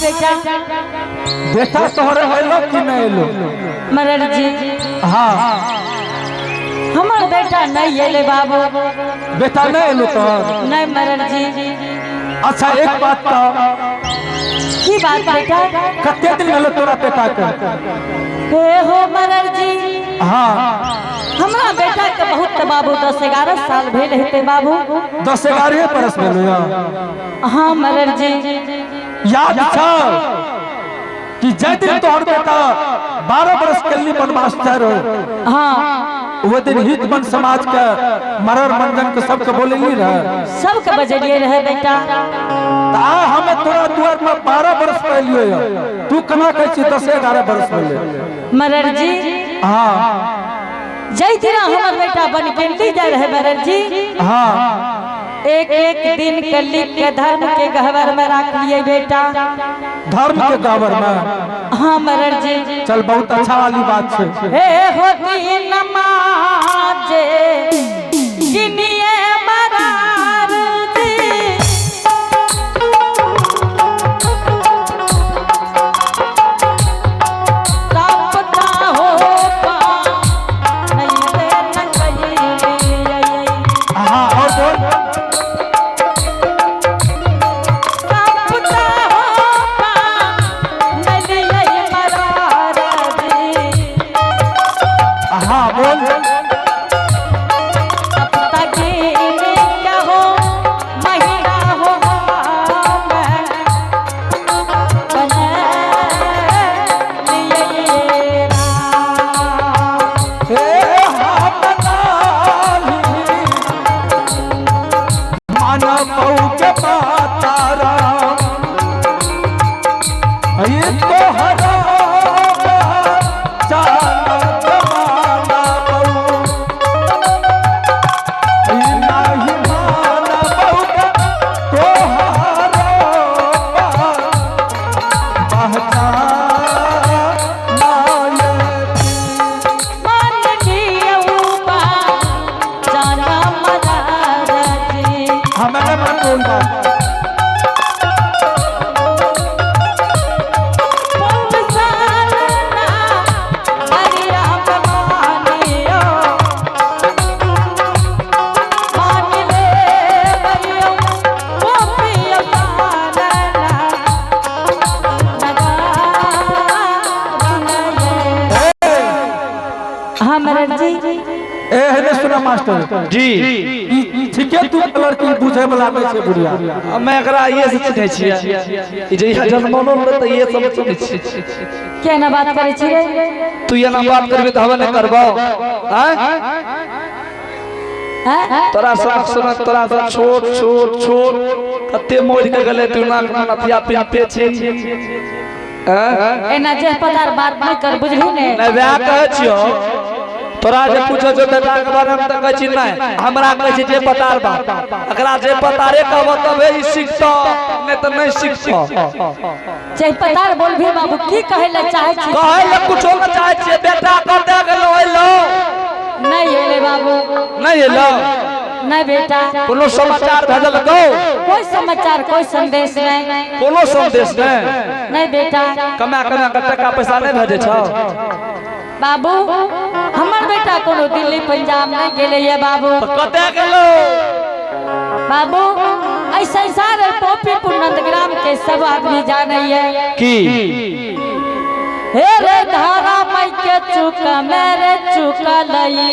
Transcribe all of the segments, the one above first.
बेटा। बेटा तोहरे एलो कि नहीं एलो? मरर जी। हाँ। हमर बेटा नहीं एले बाबू। बेटा नहीं एलो तोहर? नहीं मरर जी। अच्छा एक बात तो। की बात बेटा? कते दिन भेलो तोरा बेटा के? हे हो मरर जी। हाँ। हमरा बेटा के बहुत बाबू 10-11 साल भेल हेते बाबू। 10-11 बरस भेलो या? हाँ मरर जी। याद छौ कि जै दिन तोहर बेटा 12 बरस के वनवास जाय रहो, हाँ, वो दिन हित मन समाज के मरर मंजन के सबके बोलेली रहे। सबके बजलिए रहे बेटा। आ हमें तोरा दुआर में 12 बरस पहलियो, तू कना कहै छी 10-11 बरस भेलै? मरर जी। हाँ। जै दिन हमर बेटा बन के जाय रहे मरर जी, हाँ, एक एक दिन के लिख के धर्म के गहवर में रख लिए बेटा। धर्म के गहवर में? हाँ मरर जी। चल बहुत अच्छा वाली बात है। हे होती नमाजे गिनिए मरार जी। सपना हो पा नहीं दे न कहीं। हाँ और बोल। सपना हो पा नहीं मरार जी। हाँ बोल। सप्ता गिने क्या हो महीना हो मैं बने लिए राम। हे हम नाही मानव के पातारा, ये तो हरा जानत मानव, ये नाही मानव तोहरा पहचान। मान लियो बा जाना मरार जी। हमें मन बोलता। पुन सालना हरि राम मानियो, मान ले बइयो ओ प्रिय मानना लगा। हाँ मरर जी। ए हेने सुना मास्टर जी। ई ठीके तू लड़की बुझे वाला नहीं छै बुढ़िया। हमे एकरा ये से चिन्है छियै, ई जहिया जन्मलो रहै तऽ ये सब चिन्है छियै। केना बात करै छी रे? तू एना बात करबी तऽ हमे नहि करबौ आँय? हैं? तोरा सनक सनक तोरा से छोट छोट छोट कते मोड़ के गेलै, तू नाक में नथिया पिन्हते छी आँय? एना जे पदार बात नहीं कर, बुझली ने? नहि वएह कहै छियौ, तोरा जे पूछै छौ बेटा के बारे में तऽ कहै छी नहि, हमरा कहै छी जे पतार बात। एकरा जे पतारे कहबो तबे ई सीखतौ, नहि तऽ नहि सीखतौ। जे पतार बोल भी बाबू, की कहै ले चाहे छी? कहै ले कुछो नहि चाहै छियै। बेटा कतऽ गेलो, एलो? नहीं एले बाबू। नहि एलो? नहीं बेटा। कोनो समाचार भेजलकौ? कोई समाचार, कोई संदेश नहीं। कोनो संदेश नहि? नहीं बेटा। कमा कमा के टका पैसा नहि भेजै छौ? बाबू, हमर बेटा कोनो दिल्ली पंजाब नहीं गेले ये बाबू। तऽ कतऽ गेलो? बाबू, ऐ संसार पोपीपुर नंदग्राम के सब आदमी जाने है। की? हे रे धारा मई के चुका मेरे चुका लई,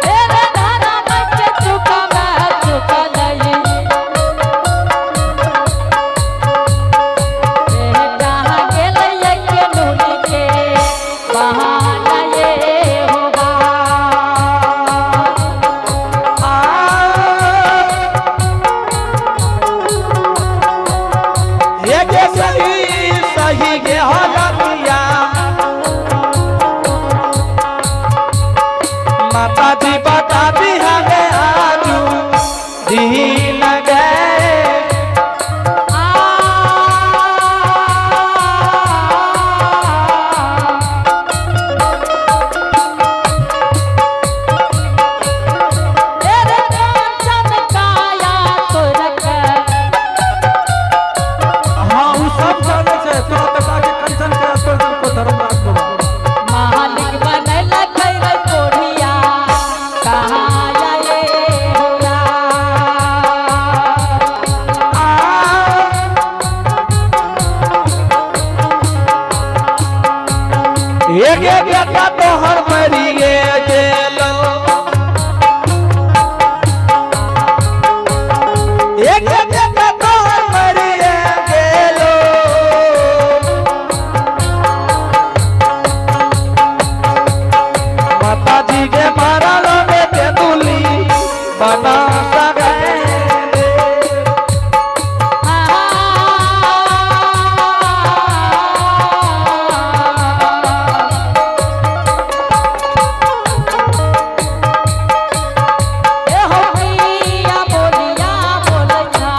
हे रे धारा मई के चुका मैं चुका लई, बेटा गेलै के नून के बहाना ये होगा। एक सही सही गे हलतिया, माता जी बता दी हमें आजू दीन गए। आ तेरे कांचन काया तो गे बेटा तोहर मरिए गेलो। हे गे बेटा तोहर मरिए गेलो। माता जी के मारा रे तेंदुली बना सके। ए हो पिया बोलिया बोलै छा।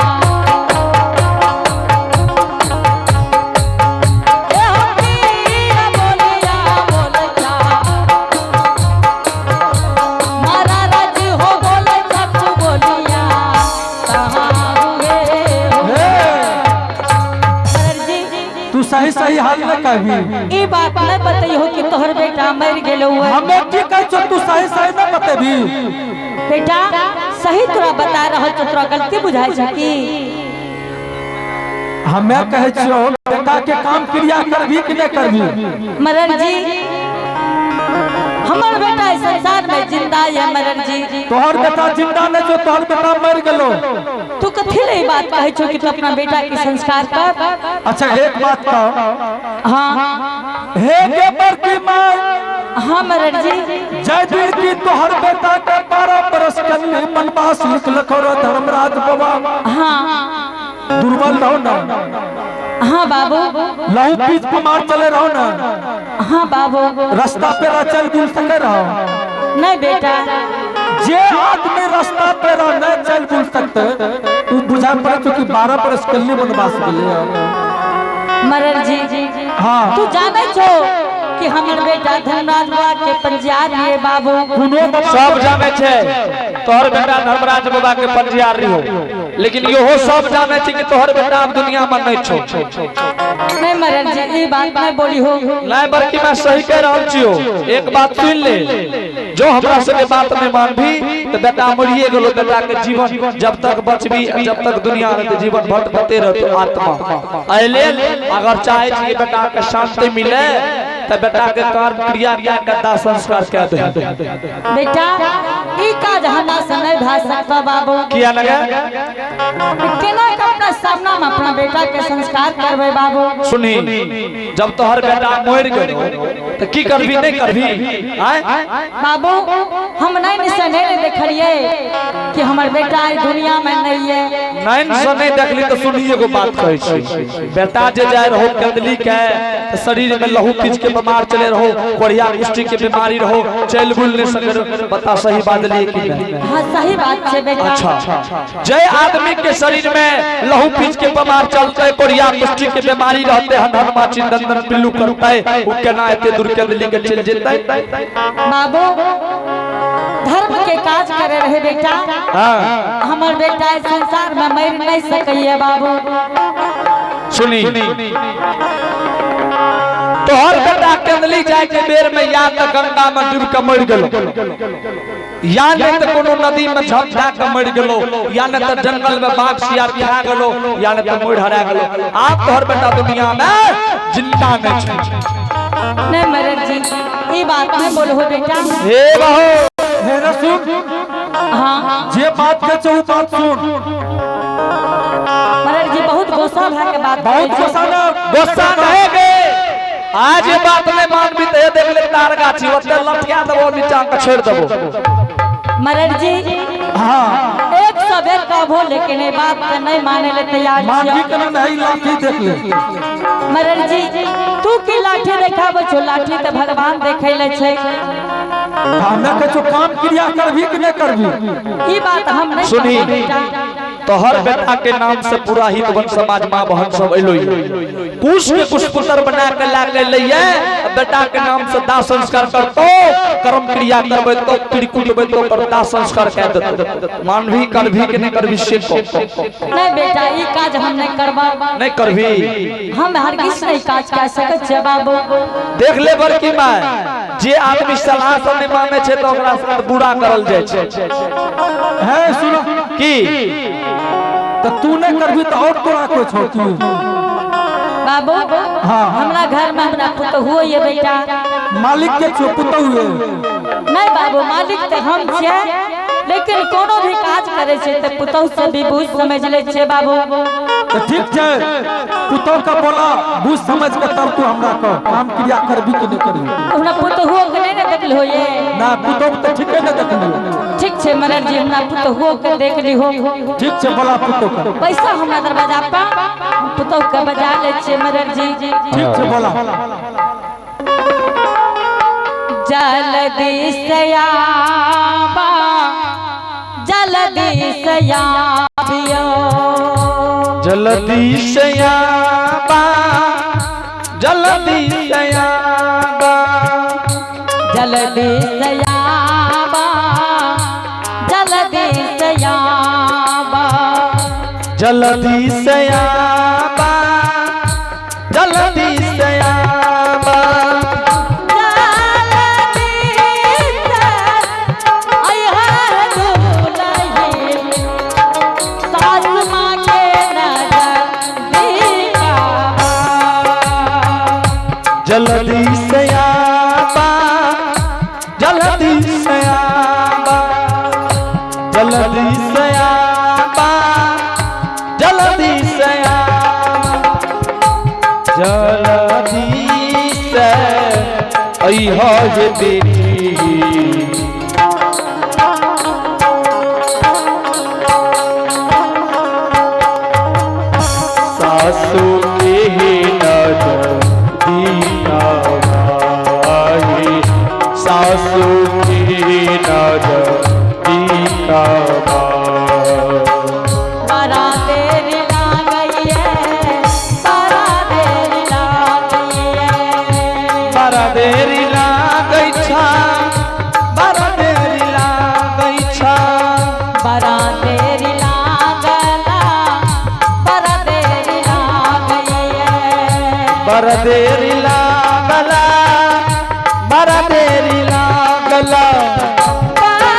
ए हो पिया बोलिया बोलै छा। मारा राज हो बोलै छा तू बोलिया। कहाँ हुए हो? हे सर जी तू सही सही हाल न कहबी। ई बात नहीं बतई हो कि तोहर बेटा मर गेलो हुआ। हमें की कहै छौ तू सही सही न बतेबी? बेटा सही तोरा बता रहल छौ, तोरा गलती बुझाइ छै की? हमें कहै छियौ बेटा के काम क्रिया करबी कि नहीं करबी? मरन जी हमर बेटा इस संसार में जिंदा है मरन जी। तोहर बेटा जिंदा नहीं छौ, तोहर बेटा मर गेलो। तू कथी ले ई बात कहै छौ कि तू अपना बेटा के संस्कार कर? अच्छा एक बात कह। हाँ। हे के बड़की माय। हाँ मरन जी। जय दिन की तोहर बेटा के 12 बरस कल्ली वनवास लिखलको रे धर्मराज बाबा। हाँ। दुर्बल रहो ना। हाँ बाबू। लहू पीच बीमार चले रहो ना। हाँ बाबू। रास्ता पे रह चल बुल सके रहो? नहीं बेटा। जे आदमी रास्ता पे रह नहीं चल बुल सकते तू बुझा पड़े तो कि 12 बरस कल्ली वनवास गेले। मरन जी। हाँ। तू जाने छो कि हमर बेटा धर्मराज बाबा के पंजियार ये बाबू। कोनो बाबा सब जाने छे तोहर बेटा धर्मराज बाबा के पंजियार हो, लेकिन इहो सब जाने छे कि तोहर बेटा अब दुनिया में नहीं छो। नहीं मरन जी ई बात नहीं बोली हो। नहीं बल्कि मैं सही कह रहल छियो। एक बात सुन ले, जो हमरा सबके बात नहीं मानबी तो बेटा मरिए गेलो। बेटा के जीवन जब तक बचबी जब तक दुनिया रहते जीवन भटकते रहतो आत्मा। एहि लेल अगर चाहे छी बेटा के शांति मिले तो बेटा के कर्म क्रिया के दाह संस्कार कह दे। बेटा ई काज हमरा से नहीं भा सकता बाबू। किया लगे? केना के अपना सामना में अपना बेटा के संस्कार करबे बाबू? सुनी जब तोहर बेटा मर गेलो तो की करबी नहीं करबी? आय बाबू हम नहीं से नहीं देखलिए कि हमर बेटा ई दुनिया में नहीं है। नैन से नहीं देखली तो सुनी एगो बात कहै छी। बेटा जे जाय रहो कंदली के तो शरीर में लहू खींच के बीमार चले रहो, कोढ़िया कुष्ठी के बीमारी रहो, चल बुल नहीं सके रहो। बता सही बात लिए कि नहीं? हाँ सही बात है बेटा। अच्छा जय आदमी के शरीर में लहू पीच के बीमार चलते, कोढ़िया कुष्ठी के बीमारी रहते, हन माची दंदन पिल्लू करते, उ केना एते दूर कंदली के चल जेतै? बाबू धर्म के काज करे रहे बेटा। हाँ। हमर बेटा इस संसार में मर नहीं सकैया बाबू। सुनी तोहर बेटा कंदली जाए के बेर में या तो गंगा में डूब के मर गेलो, या नहीं तो कोनो नदी में झप जा के मर गेलो, या नहीं तो जंगल में बाघ सियार खा गेलो, या नहीं तो मुड़ हरा गेलो। आप तोहर बेटा दुनिया में जिंदा नहीं छे। नहीं मरन जी ई बात नहीं बोलो बेटा। हे बहू हे रे सुन। हाँ जे बात के छौ बात सुन। मरन जी बहुत गुस्सा भा के बात बहुत गुस्सा ना गुस्सा नहीं गे। आज ये बात नहीं मानबी तो ये देख ले तार गाछी ओते लठिया देबो नीचा के छोड़ देबो। मरन जी हाँ 100 बेर कहबो लेकिन ये बात के नहीं माने ले तैयार मानबी छियो। के नहीं लाठी देख ले। मरन जी तू की लाठी देखाबो छो? लाठी तो भगवान देखे ले छे। हमें कहै छौ काम क्रिया करबी कि नहीं करबी? ई बात हम नहीं सुनी कहबो बेटा। तोहर बेटा के नाम से पूरा हित वन समाज माँ बहन सब एलो। कुश के कुश पुत्र बना के ला के लइए, बेटा के नाम से दाह संस्कार करतो, कर्म क्रिया करबे तो त्रिकुट तो पर दाह संस्कार कर देतो। मानवी करबी के नहीं करबी से को? नहीं बेटा ई काज हम नहीं करबा। नहीं करबी। हम हरगिज नहीं काज कर सकत छे बाबू। देख ले बड़की माय जे आदमी सलाह से नहीं माने छे तो ओकरा साथ बुरा करल जाय छे। है सुनो की तो तू नहीं करबी तो और तोरा कोई छौ की? बाबू। हाँ। हमरा घर में हमरा पुतहु ये बेटा। मालिक के छो पुतहु है? नहीं बाबू, मालिक तो हम छियै, लेकिन कोनो भी काज करे छै ते पुतहु से भी बुझ समझ ले छियै बाबू। तो ठीक छै, पुतहु का बोला बुझ समझ के तब तू हमरा कह काम क्रिया करबी कि नहीं करबी। हमरा पुतहु के नहीं ने देखल होये? ना, पुतहु तो ठीके नहीं देखलियो। ठीक छै मरर जी, हमरा पुतहु के देख लिहो। ठीक छै, बोला पुतहु के। पैसा हमरा दरवाजा पर, पुतहु के बजा ले छियै मरर जी। ठीक छै, बोला। जल्दी से आबा, जल्दी से आबियो। जल्दी से आबा, जल्दी से आबा। जल्दी से आबा, जल्दी से आबा। जल्दी से आबा, जल्दी से आबा। जल्दी से अइहा दुलही, सास माँ के नजर दिखावा। जल्दी से आबा, जल्दी से आबा, जल्दी से आबा, जल्दी से आबा। जल्दी से अइहा हे बेटी। सासू के नजर दिखावाही, सासू के नजर दिखावा। बड़ा देर लागैये, बड़ा देर लागैये। बड़ा देरी लागै छा, बड़ा देरी लागै छा। बड़ा देर लागला, बड़ा देर लागैये। बड़ा देरी लागला, बड़ा देरी लागला। बड़ा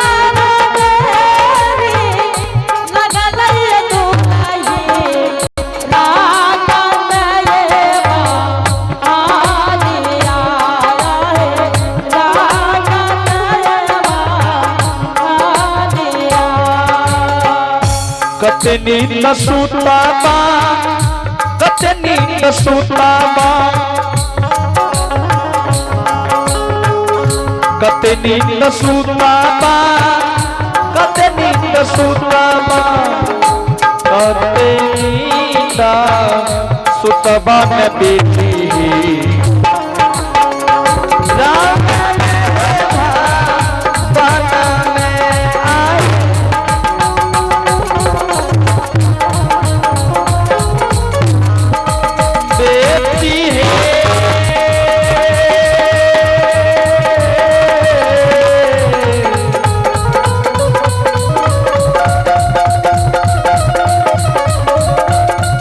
देरी लगलै दुलही, राखन ये आलिया है, राखन ये आलिया। कतनी त सुताबा, कतनी त सुताबा, कतनी त सुताबा, कतनी त सुताबा, कतनी त सुतबा न बेटी। राम बन में आई। बेटी है,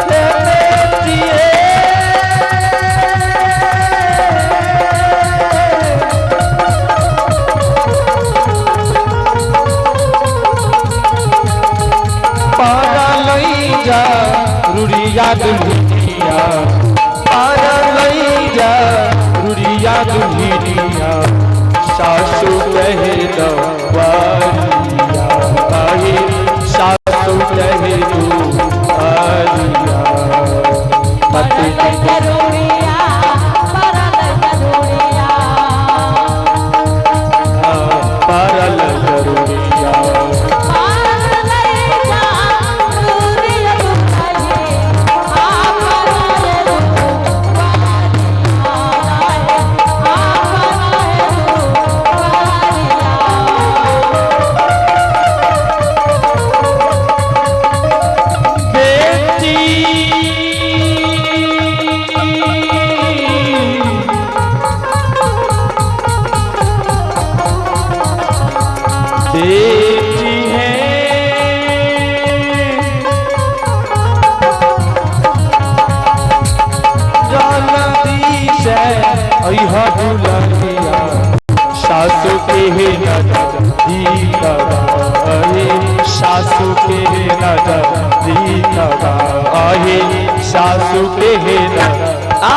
बेटी है। पारा लई जा रुड़िया दुल्हिया, पारा लई जा रुड़िया दुल्हिया, सासू कहे दवारिया आहे, सासू कहे दुआरिया। परल जरूरिया, परल जरूरिया। परल जरूरिया। पार लई जा रूरिया दुलही, आपन है दुआरिया, आपन है दुआरिया। बेटी, बेटी है, जल्दी से अइहा दुल्हनिया, सासू के नजर दिखवाए, सासू के नजर दिखवाए। सासू के हे आ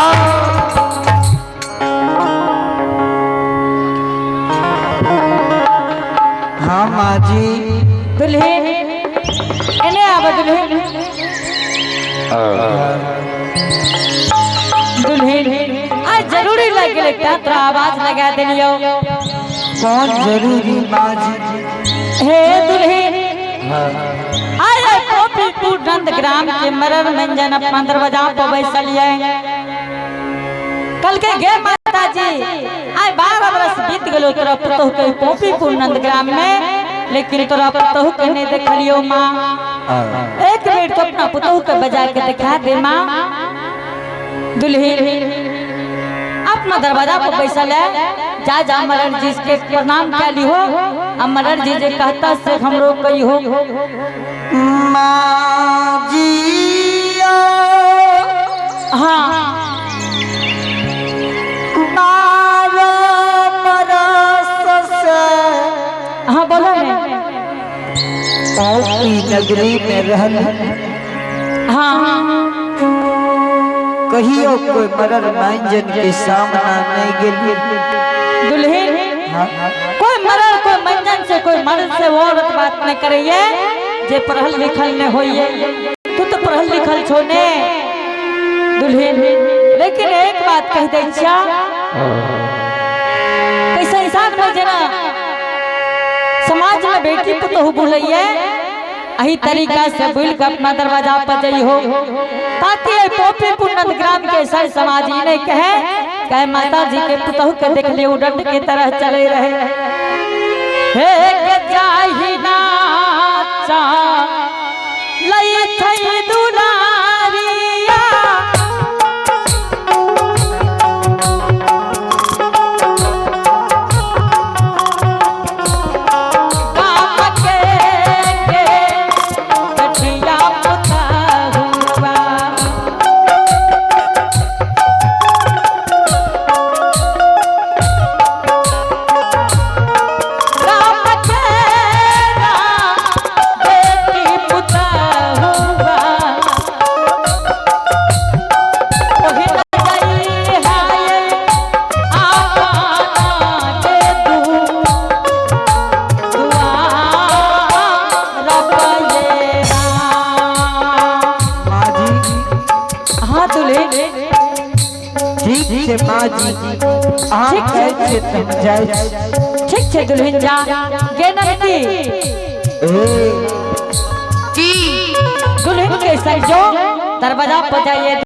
हाँ माँ जी। दुल्हन एने आब दुल्हन। दुल्हन आ जरूरी लग गेलै तोरा आवाज लगा देलियौ। कौन जरूरी माँ जी? हे दुल्हन आय गोपीपुर नंदग्राम के मरर मंजन अपना दरवाजा पर बैसलिए। कल के गे माता जी आय 12 बरस बीत गेलो तोरा पुतोह के गोपीपुर नंदग्राम में, लेकिन तोरा पुतोह के नहीं देखलियो माँ। एक बेर तो अपना पुतोह के बजा के दिखा दे माँ। दुल्हन अपना दरवाजा पर बैसल है, जा जा मरर जी के प्रणाम कर लिहो। आ मरर जी जे कहता से हमरो कही हो। माँ जी हाँ 12 बरस से हाँ बोलो ने। पौपी नगरी में रहल। हाँ कहियो कोई मरर मांजन के सामना नहीं गेली। दुल्हन हाँ कोई मरर कोई मंजन से कोई मर्द से वो औरत बात नहीं करिए जे पढ़ल लिखल नहीं होइए। तू तो पढ़ल लिखल छो ने दुल्हन, लेकिन एक बात कह दै छिया कैसे इंसान में जना समाज में बेटी पुतोहु बोलैये अही तरीका से बोल के अपना दरवाजा पर जई हो, ताकि ए गोपीपुर नंदग्राम के सर समाज ही नहीं कहे कहे माता जी के पुतोहु के देख ले उडंड के तरह चले रहे। हे के जाहि नाचा लई थई दुलारिया काम के के कठिया पुतहुआ। काम के ना बेटी पुतहुआ। ओहि जाई हाय आपना के दू माँ जी। हाँ दुल्हन ठीक छै माँ जी, अहाँ ठीक छै। कहै छियै तऽ हम जाइ छी। ठीक छै दुल्हन जा गे ननकी। ए दुल्हन के संग जो दरवाजा पर जाइए।